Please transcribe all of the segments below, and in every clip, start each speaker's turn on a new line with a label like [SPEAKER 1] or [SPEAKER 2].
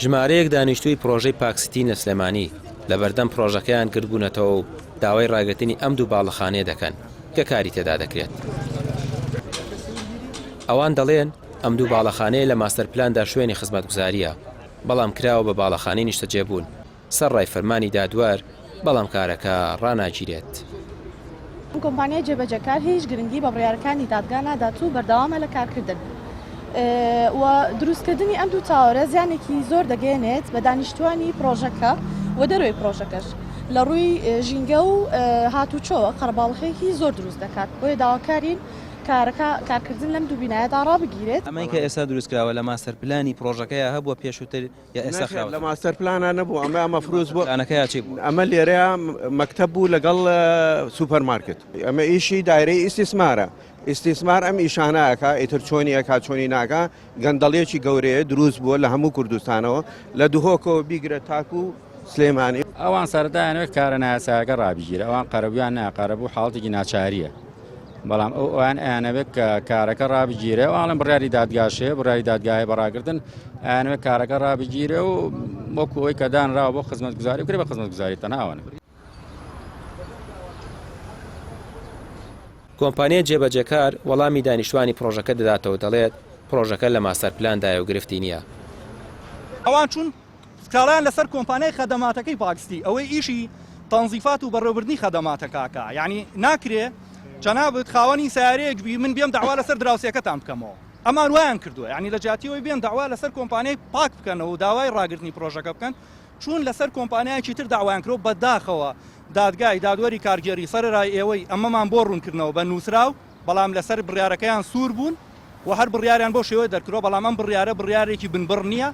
[SPEAKER 1] ژمارەیەک دانیشتووی پڕۆژەی پاک سیتی لە سلێمانی لەبەردەم پڕۆژەکەیان گردبوونەتەوە و داوای ڕاگرتنی ئەم دوو باڵەخانەیە دەکەن کە کاری تێدا دەکرێت. ئەوان دەڵێن، ئەم دوو باڵەخانەیە لە ماستەر پلاندا شوێنی خزمەتگوزارییە، بەڵام کراوە بە باڵەخانەی نیشتەجێبوون، سەرڕای فەرمانی دادوەر، بەڵام کارەکە ڕاناگیرێت.
[SPEAKER 2] کۆمپانیای جێبەجێکار هیچ گرنگی بە بڕیارەکانی دادگا نادات و بەردەوامە لە کارکردن و دروستکردنی ئەم دوو تاوەرە زیانێکی زۆر دەگەیەنێت بە دانیشتوانی پڕۆژەکە و دەرەوەی پڕۆژەکەش لە ڕووی ژینگە و هاتوچۆوە قەرەباڵغییەکی زۆر دروست دەکات بۆیە داواکارین کارەکە کارکردن لەم دوو بینایەدا ڕابگیرێت.
[SPEAKER 1] ئەمەی کە ئێستا دروستکراوە لە ماستەر پلانی پڕۆژەکەیا هەبووە پێشووتر یا ئێستا
[SPEAKER 3] خراوە لە ماستەر پلانە نەبوو ئەمە مەفروز
[SPEAKER 1] بوو پلانەکەیا چی بوو؟
[SPEAKER 3] ئەمە لێرەیە مەکتەب بوو لەگەڵ سوپەر مارکت ئەمە ئیشی دایرەی ئیستیسمارە ئیستیسمار ئەم ئیشانە ئەکا ئیتر چۆنی ئەکا چۆنی ناکا گەندەڵیەکی گەورەیە دروست بووە لە هەموو کوردستانەوە لە دهۆکەوە بیگرە تاکو سلێمانی.
[SPEAKER 4] ئەوان سەرەتا ئەیانەوێت کارە نایاسایەکە ڕابگیرێ ئەوان قەرەبوویان نا قەرەبوو حاڵەتێکی ناچارییە بەڵام ئەو ئەوان ئەیانەوێت کە کارەکە ڕابگیرێ ئەوان بڕیاری دادگاش هەیە بڕیاری دادگا هەیە بە ڕاگرتن ئەیانەوێت کارەکە ڕابگیرێ و وەکو ئەوەی کە دانراوە بۆ خزمەتگوزاری بکرێ بە خزمەتگوزاری تەنها ئەوەنە.
[SPEAKER 1] کۆمپانیای جێبەجێکار وەڵامی دانیشتوانی پڕۆژەکە دەداتەوە دەڵێت، پڕۆژەکە لە ماستەر پلاندایە و گرفتی نییە.
[SPEAKER 5] ئەوان چوون سکاڵایان لەسەر کۆمپانیای خەدەماتەکەی پاکستی ئەوەی ئیشی تەنزیفات و بەڕێوەبردنی خەدەماتەکە ئەکا یانی ناکرێ جەنابت خاوەنی سەیارەیەک بی من بێم دەعوا لەسەر دراوسێکەتان بکەمەوە ئەمان وایان کردووە یانی لە جیاتی ئەوەی بێن دەعوا لەسەر کۆمپانیای پاک بکەنەوە و داوای ڕاگرتنی پرۆژەکە بکەن چوون لەسەر کۆمپانیایەکی تر دەعوایان کردووە بەداخەوە دادگای دادوەری کارگێڕی سەرەرای ئێوەی ئەمەمان بۆ ڕوونکردنەوە بە نووسراو بەڵام لەسەر بڕیارەکەیان سوور بوون و هەر بڕیاریان بەو شێوەیە دەرکردوە، بەڵام ئەم بڕیارە بڕیارێکی بنبڕ نییە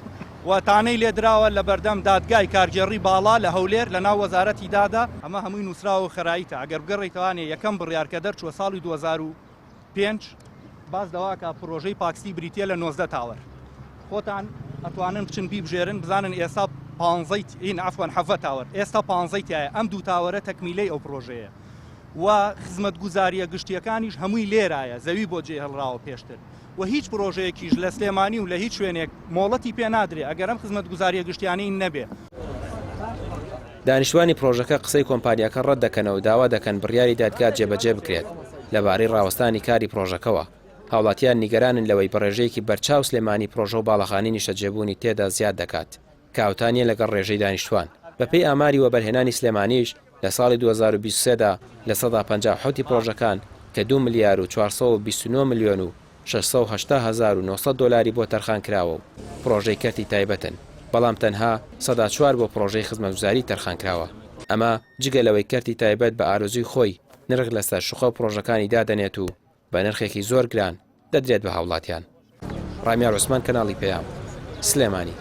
[SPEAKER 5] و تانەی لێدراوە لە بەردەم دادگای کارگێڕی باڵا لە هەولێر لە ناو وەزارەتی دادا، ئەمە هەمووی نووسراوە و خەرایتە، ئەگەر بگەڕێیتەوانێ یەکەم بڕیار کە دەرچووە ساڵی 2005 باس لەوە ئەکا پڕۆژەی پاکستی بریتییە لە 19 تاوەر، خۆتان ئەتوانن بچن بیبژێرن بزانن ئێستا پانزەی ین عەفوەن حەڤە تاوەر ئێستا پانزەی تیایە، ئەم دوو تاوەرە تەکمیلەی ئەو پڕۆژەیە. و خزمەتگوزارییە گشتییەکانیش هەمووی لێرایە، زەوی بۆ جێهێڵراوە پێشتر و هیچ پرۆژەیەکیش لە سلێمانی و لە هیچ شوێنێک مۆڵەتی پێ نادرێ ئەگەر ئەم خزمەتگوزارییە گشتیانەی نەبێ.
[SPEAKER 1] دانیشتوانی پرۆژەکە قسەی کۆمپانیاکە ڕەتدەکەنەوە و داوا دەکەن بڕیاری دادگا جێبەجێ بکرێت لەبارەی ڕاوەستانی کاری پرۆژەکەوە. هاوڵاتیان نیگەرانن لەوەی بە ڕێژەیەکی بەرچاو سلێمانی پرۆژە و باڵەخانەی نیشتەجێبوونی تێدا زیاد دەکات کە هاوتا نییە لەگەڵ ڕێژەی دانیشتوان. بەپێی ئاماری وەبەرهێنانی سلێمانیش لە ساڵی 2023 دا 57% ی پڕۆژەکان کە دوو ملیار و 429 ملیۆن و 680 هەزار و 900 دۆلاری بۆ تەرخان کراوە و پڕۆژەی کەرتی تایبەتن، بەڵام تەنها 4% بۆ پڕۆژەی خزمەتگوزاری تەرخان کراوە. ئەمە جگە لەوەی کەرتی تایبەت بە ئارەزووی خۆی نرخ لەسەر شوقە و پڕۆژەکانی دادەنێت و بە نرخێکی زۆر گران دەدرێت بە هاوڵاتیان. ڕامیار عوسمان کەناڵی پەیام، سلێمانی.